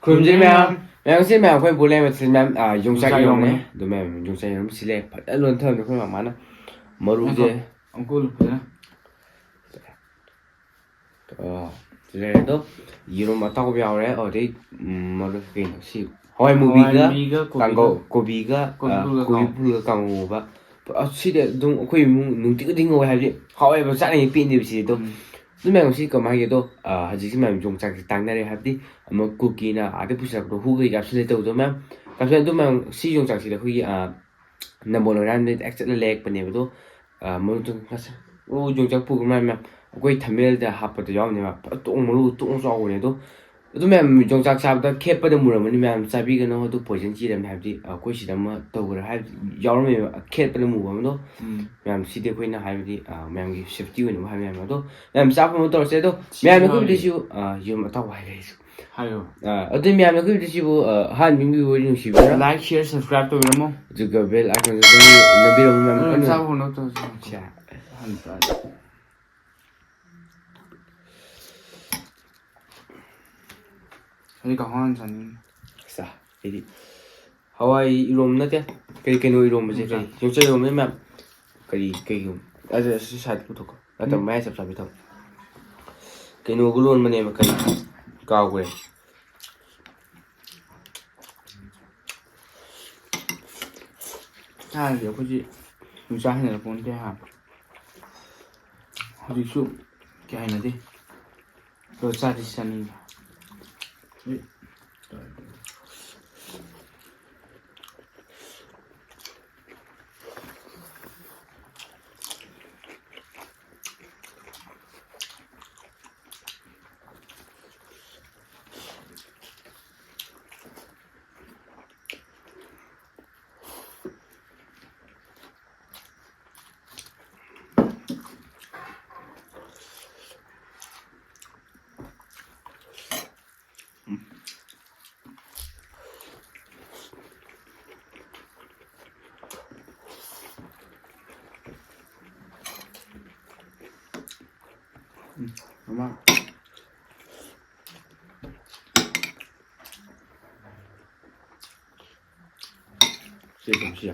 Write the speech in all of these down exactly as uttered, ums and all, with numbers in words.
ꯈꯨꯔꯨꯝꯖꯔꯤ ꯃꯌꯥꯝ꯫ ꯃꯌꯥꯝ ꯁꯤ ꯃꯌꯥꯝ ꯑꯩꯈꯣꯏ ꯕꯣꯂꯦꯝ ꯃꯊꯦꯜ ꯃꯌꯥꯝ, ꯑꯥ, ꯌꯣꯡꯆꯥꯛ ꯌꯣꯡꯆꯥꯛ ꯏꯔꯣꯝꯕꯅꯦ꯫ ꯏꯔꯣꯝꯕꯅꯦ꯫ ꯑꯗꯨ ꯃꯌꯥꯝ ꯌꯣꯡꯆꯥꯛ ꯏꯔꯣꯝꯕ ꯁꯤ ꯂꯩ ꯐꯖꯅ ꯂꯣꯟꯊꯕꯅꯦ ꯑꯩꯈꯣꯏ ꯃꯃꯥꯅ꯫ ꯃꯔꯨꯁꯦ꯫ ꯉꯥꯏꯈꯣ, ꯑꯪꯀꯨꯔ ꯐꯖꯅ꯫ ꯑꯣ, ꯁꯤ ꯂꯩꯔꯦ ꯑꯗꯣ꯫ ꯌꯦꯔꯨꯝ ꯑꯇꯥꯎꯕ ꯌꯥꯎꯔꯦ꯫ ꯑꯗꯩ, ꯎꯝ, ꯃꯔꯨ ꯀꯩꯅꯣ ꯁꯤ ꯍꯋꯥꯏ ꯃꯨꯕꯤꯒ ꯍꯋꯥꯏ ꯃꯨꯕꯤꯒ ꯀꯣꯕꯤꯒ ꯀꯥꯡꯒꯧ, ꯀꯣꯕꯤꯒ, ꯀꯣꯕꯤ ꯑꯥ, ꯐꯨꯜꯒ ꯀꯣꯕꯤ ꯀꯥꯡꯒꯧ꯫ ꯐꯨꯜꯒ ꯀꯥꯡꯒꯧꯒ꯫ ꯑꯁ, ꯁꯤꯗꯤ ꯑꯗꯨꯝ ꯑꯩꯈꯣꯏ ꯏꯃꯨꯡ ꯅꯨꯡꯇꯤꯒꯤ ꯈꯨꯗꯤꯡ ꯉꯧꯋꯦ ꯍꯥꯏꯕꯗꯤ ꯍꯥꯎꯋꯦꯕ, ꯆꯥꯅꯤꯡꯉꯦ ꯄꯦꯟꯗꯦꯕ ꯁꯤꯗꯤ ꯑꯗꯨꯝ꯫ ꯎꯝ꯫ ꯑꯗꯨ ꯃꯌꯥꯝ ꯁꯤ ꯀꯃꯥꯏꯅ ꯍꯥꯏꯒꯦ ꯑꯗꯣ, ꯑꯥ, ꯍꯧꯖꯤꯛꯁꯤ ꯃꯌꯥꯝ ꯌꯣꯡꯆꯥꯛꯁꯤ ꯇꯥꯡꯅꯔꯦ ꯍꯥꯏꯕꯗꯤ ꯑꯃ ꯀꯨꯀꯤꯅ ꯑꯥꯗ ꯄꯨꯁꯤꯜꯂꯛꯄꯗꯣ ꯍꯨ ꯀꯩ ꯀꯥꯞꯁꯤꯜꯂꯦ ꯇꯧꯕꯗꯣ ꯃꯌꯥꯝ ꯀꯥꯞꯁꯤꯜꯂꯦ꯫ ꯑꯗꯨ ꯃꯌꯥꯝ ꯁꯤ ꯌꯣꯡꯆꯥꯛꯁꯤꯗꯤ ꯑꯩꯈꯣꯏꯒꯤ, ꯑꯥ, ꯅꯝꯕꯣꯜ ꯃꯣꯏꯔꯥꯡꯗ ꯑꯦꯛꯆꯠꯅ ꯂꯩꯔꯛꯄꯅꯦꯕ ꯑꯗꯣ, ꯑꯥ, ꯃꯔꯨꯗꯣ ꯉꯁꯥꯏ, ꯑꯣ, ꯌꯣꯡꯆꯥꯛ ꯄꯨꯈ꯭ꯔ ꯃꯌꯥꯝ ꯃꯌꯥꯝ ꯑꯩꯈꯣꯏ ꯊꯝꯃꯦꯜꯗ ꯍꯥꯞꯄꯗ ꯌꯥꯎꯅꯦꯕ꯫ ꯐꯖꯅ ꯇꯣꯡ ꯃꯔꯨ ꯇꯣꯡ ꯆꯥꯎꯕꯅꯦ ꯑꯗꯣ꯫ ꯑꯗꯨ ꯃꯌꯥꯝ ꯌꯣꯡꯆꯥꯛ ꯆꯥꯕꯗ ꯈꯦꯠꯄꯗ ꯃꯨꯔꯝꯃꯅꯤ ꯃꯌꯥꯝ, ꯆꯥꯕꯤꯒꯅꯨ꯫ ꯑꯗꯨ ꯄꯣꯏꯖꯟ ꯆꯤꯔꯝꯃꯦ ꯍꯥꯏꯕꯗꯤ ꯑꯩꯈꯣꯏ ꯁꯤꯗ ꯑꯃ ꯇꯧꯈ꯭ꯔꯦ ꯍꯥꯏꯕꯗꯤ ꯌꯥꯎꯔꯝꯃꯦꯕ ꯈꯦꯠꯄꯗ ꯃꯨꯕ ꯑꯃꯗꯣ꯫ ꯎꯝ꯫ ꯃꯌꯥꯝ ꯁꯤꯗꯤ ꯑꯩꯈꯣꯏꯅ ꯍꯥꯏꯕꯗꯤ, ꯑꯥ, ꯃꯌꯥꯝꯒꯤ ꯁꯦꯐꯇꯤ ꯑꯣꯏꯅꯕ ꯍꯥꯏꯕ ꯃꯌꯥꯝ ꯑꯗꯣ ꯃꯌꯥꯝ ꯆꯥꯕ ꯑꯃ ꯇꯧꯔꯁꯦ꯫ ꯑꯗꯣ ꯁꯤ ꯃꯌꯥꯝꯅ ꯌꯥꯎꯔꯤ꯫ ꯑꯩꯈꯣꯏꯗꯁꯨ, ꯑꯥ, ꯌꯦꯔꯨꯝ ꯑꯇꯥꯎꯕ ꯍꯥꯏꯔꯦ ꯑꯩꯁꯨ꯫ ꯍꯥꯏꯌꯣ꯫ ꯑꯥ, ꯑꯗꯨ ꯃꯌꯥꯝꯅ ꯑꯩꯈꯣꯏꯗꯁꯤꯕꯨ, ꯑꯥ, ꯑꯍꯥꯟꯕ ꯃꯤꯒꯤ ꯋꯥꯔꯤ ꯅꯨꯡꯁꯤꯕꯤꯔ꯫ Like, share, subscribe ꯇꯧꯕꯤꯔꯝꯃꯣ꯫ ꯑꯗꯨꯒ bell icon ꯗꯨ ꯅꯝꯕꯤꯔꯝꯃꯣ ꯃꯌꯥꯝ ꯑꯗꯨ ꯀꯟꯅ꯫ ꯆꯥꯕ ꯍꯧꯅꯕ ꯇꯧꯔꯁꯤ꯫ ꯁꯦ꯫ ꯑꯍꯥꯟꯕ ꯇꯥꯔꯦ꯫ ꯑꯩꯗꯤ ꯀꯥꯡꯍꯧ ꯍꯥꯟꯅ ꯆꯥꯅꯤꯡꯉꯤ꯫ ꯑꯁ, ꯑꯩꯗꯤ ꯍꯋꯥꯏ ꯏꯔꯣꯝꯕ ꯅꯠꯇꯦ꯫ ꯀꯔꯤ ꯀꯩꯅꯣ ꯏꯔꯣꯝꯕꯁꯦ? ꯌꯣꯡꯆꯥꯛ꯫ ꯀꯔꯤ? ꯌꯣꯡꯆꯥꯛ ꯏꯔꯣꯝꯕ ꯃꯌꯥꯝ꯫ ꯀꯔꯤ, ꯀꯩ ꯏꯔꯣꯝꯕ? ꯑꯗꯨ ꯑꯁꯤ side ꯄꯨꯊꯣꯛꯈꯣ꯫ ꯅꯠꯇ꯭ꯔ ꯎꯝ꯫ ꯃꯌꯥꯏ ꯆꯞ ꯆꯥꯕꯤ ꯊꯝꯃꯣ꯫ ꯀꯩꯅꯣꯒ ꯂꯣꯟꯕꯅꯦꯕ, ꯀꯔꯤ? ꯀꯥꯎꯈ꯭ꯔꯦ꯫ ꯊꯥꯏꯅꯗꯤ ꯑꯩꯈꯣꯏꯁꯤ ꯌꯣꯡꯆꯥꯛ ꯍꯩꯅꯔꯛꯄ ꯅꯠꯇꯦ ꯍꯥ꯫ ꯍꯧꯖꯤꯛꯁꯨ ꯀꯌꯥ ꯍꯩꯅꯗꯦ꯫ ꯑꯗꯣ ꯆꯥꯗꯤ ꯆꯥꯅꯤꯡꯉꯤ꯫ ꯁꯤ ꯇꯧꯁꯤ꯫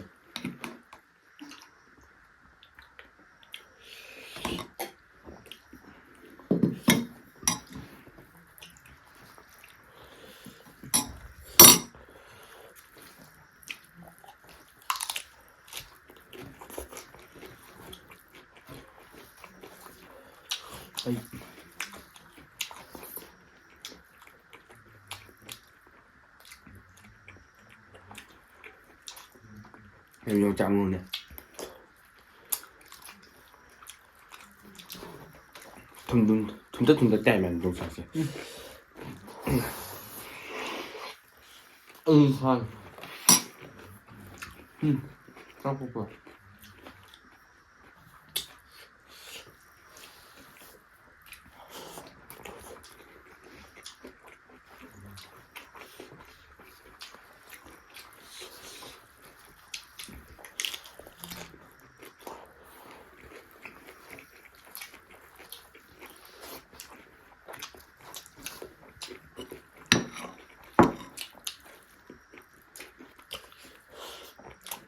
ꯑꯩ ꯌꯣꯡꯆꯥꯛ ꯃꯔꯨꯅꯦ꯫ ꯊꯨꯝ, ꯊꯨꯝ, ꯊꯨꯝꯇꯛ ꯊꯨꯝꯇꯛ ꯇꯥꯏ ꯃꯌꯥꯝ ꯌꯣꯡꯆꯥꯛꯁꯦ꯫ ꯎꯝ, ꯁꯥꯏ꯫ ꯎꯝ, ꯆꯥꯛ ꯄꯣꯛꯄ꯫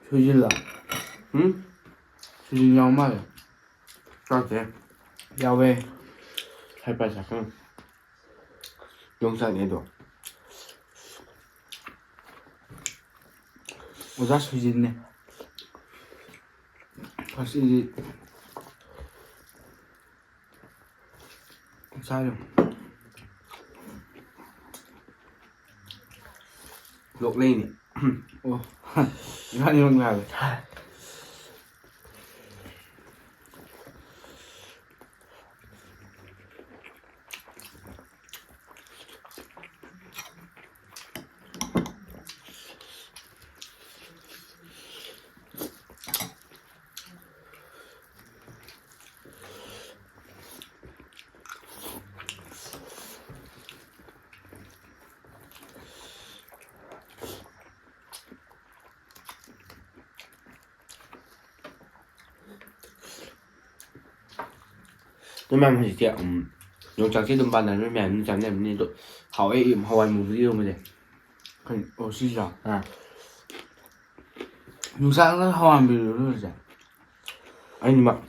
ꯁꯣꯏꯖꯤꯜꯂꯣ꯫ ꯎꯝ? ꯁꯣꯏꯖꯤꯟ ꯌꯥꯎ ꯃꯥꯜꯂꯦ꯫ ꯆꯥꯗꯦ꯫ ꯌꯥꯎꯋꯦ꯫ ꯍꯥꯏ ꯄꯥꯏ ꯆꯥꯛꯀꯪ꯫ ꯌꯣꯡꯆꯥꯛꯅꯦ ꯑꯗꯣ꯫ ꯑꯣꯖꯥ ꯁꯣꯏꯖꯤꯟꯅꯦ꯫ ꯉꯁꯤꯗꯤ ꯆꯥꯔꯣ꯫ ꯂꯣꯛ ꯂꯩꯅꯤ꯫ ꯑꯣ꯫ ꯏꯕꯥꯅꯤꯃꯛ ꯅꯥꯔꯦ꯫ ꯅꯣꯏ ꯃꯌꯥꯝ ꯍꯧꯖꯤꯛꯇꯤ, ꯎꯝ, ꯌꯣꯡꯆꯥꯛꯁꯦ ꯑꯗꯨꯝ ꯄꯥꯟꯅꯔꯦ, ꯅꯣꯏ ꯃꯌꯥꯝ ꯑꯗꯨꯝ ꯆꯥꯅꯔꯝꯅꯤ꯫ ꯑꯗꯣ ꯍꯥꯎꯋꯦ, ꯍꯋꯥꯏ ꯃꯨꯕꯤ ꯏꯔꯣꯝꯕꯁꯦ꯫ ꯀꯩꯅꯣ? ꯑꯣ, ꯁꯤꯁꯤꯔꯣ? ꯑꯥ꯫ ꯌꯣꯡꯆꯥꯛꯅ ꯍꯋꯥꯟꯕꯤꯔꯣ ꯅꯣꯏꯁꯦ? ꯑꯅꯤꯃꯛ꯫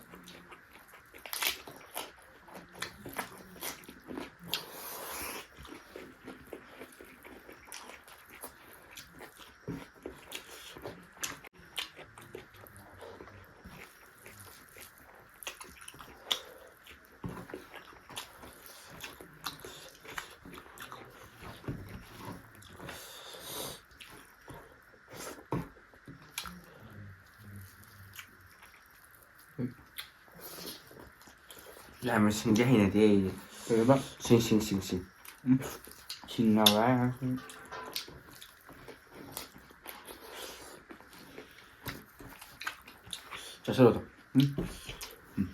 ꯌꯥꯝꯅ ꯁꯤꯡꯗꯤ ꯍꯩꯅꯗꯦ ꯑꯩꯗꯤ꯫ ꯀꯩꯕ? ꯁꯤꯡ, ꯁꯤꯡ, ꯁꯤꯡ, ꯁꯤꯡ꯫ ꯎꯝ꯫ ꯁꯤꯡꯅꯕ ꯍꯥꯏꯔ꯫ ꯆꯥꯁꯜꯂꯣ ꯑꯗꯣ꯫ ꯎꯝ꯫ ꯎꯝ꯫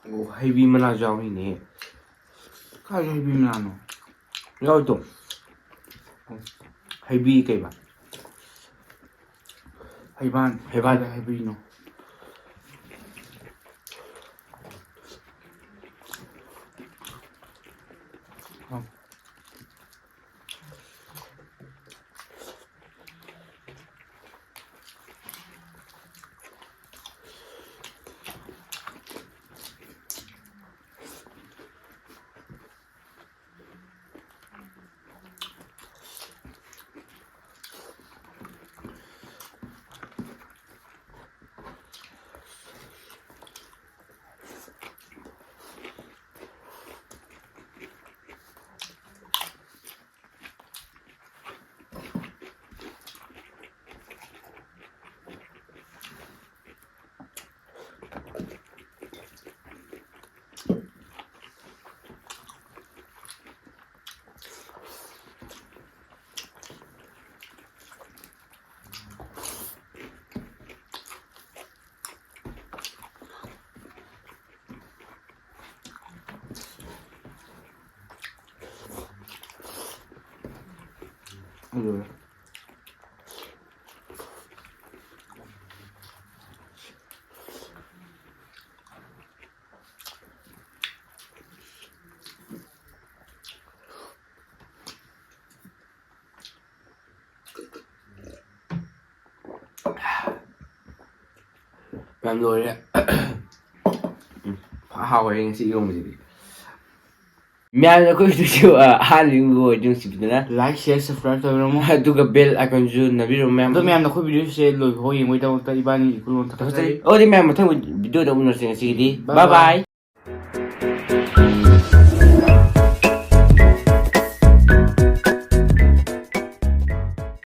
ꯑꯣ, ꯍꯩꯕꯤ ꯃꯅꯥꯁꯨ ꯌꯥꯎꯔꯤꯅꯦ꯫ ꯀꯥꯏꯗ ꯍꯩꯕꯤ ꯃꯅꯥꯅꯣ? ꯌꯥꯎꯔꯤꯗꯣ꯫ ꯍꯩꯕꯤ ꯀꯩꯕ? ꯍꯩꯕꯥꯟ꯫ ꯍꯩꯕꯥꯟ꯫ ꯀꯥꯏꯗ ꯍꯩꯕꯤꯅꯣ? ꯑ꯫ ꯂꯣꯏꯔꯦ꯫ ꯃꯌꯥꯝ ꯂꯣꯏꯔꯦ꯫ ꯎꯝ, ꯍꯥꯎꯋꯦ ꯉꯁꯤ ꯏꯔꯣꯝꯕꯁꯤꯗꯤ꯫ ꯃꯌꯥꯝꯅ ꯑꯩꯈꯣꯏ ꯚꯤꯗꯤꯑꯣꯁꯤ, ꯑ, ꯑꯍꯥꯟꯕ ꯌꯦꯡꯕ ꯑꯣꯏꯔꯗꯤ ꯅꯨꯡꯁꯤꯕꯤꯗꯅ like, share, subscribe ꯇꯧꯕꯤꯔꯝꯃꯣ꯫ ꯑꯗꯨꯒ bell iconꯁꯨ ꯅꯝꯕꯤꯔꯝꯃꯣ ꯃꯌꯥꯝ꯫ ꯑꯗꯣ ꯃꯌꯥꯝꯅ ꯑꯩꯈꯣꯏ ꯚꯤꯗꯤꯑꯣꯁꯦ ꯂꯣꯏꯕ ꯐꯥꯎ ꯌꯦꯡꯕꯒꯤꯗꯃꯛꯇ ꯏꯕꯥꯅꯤ ꯏꯈꯨꯂꯣꯟ ꯊꯥꯒꯠꯆꯔꯤ꯫ ꯑꯗꯨꯗꯤ ꯃꯌꯥꯝ ꯃꯊꯪ ꯚꯤꯗꯤꯑꯣꯗ ꯎꯅꯔꯁꯦ ꯉꯁꯤꯒꯤꯗꯤ꯫ Bye bye. Bye bye.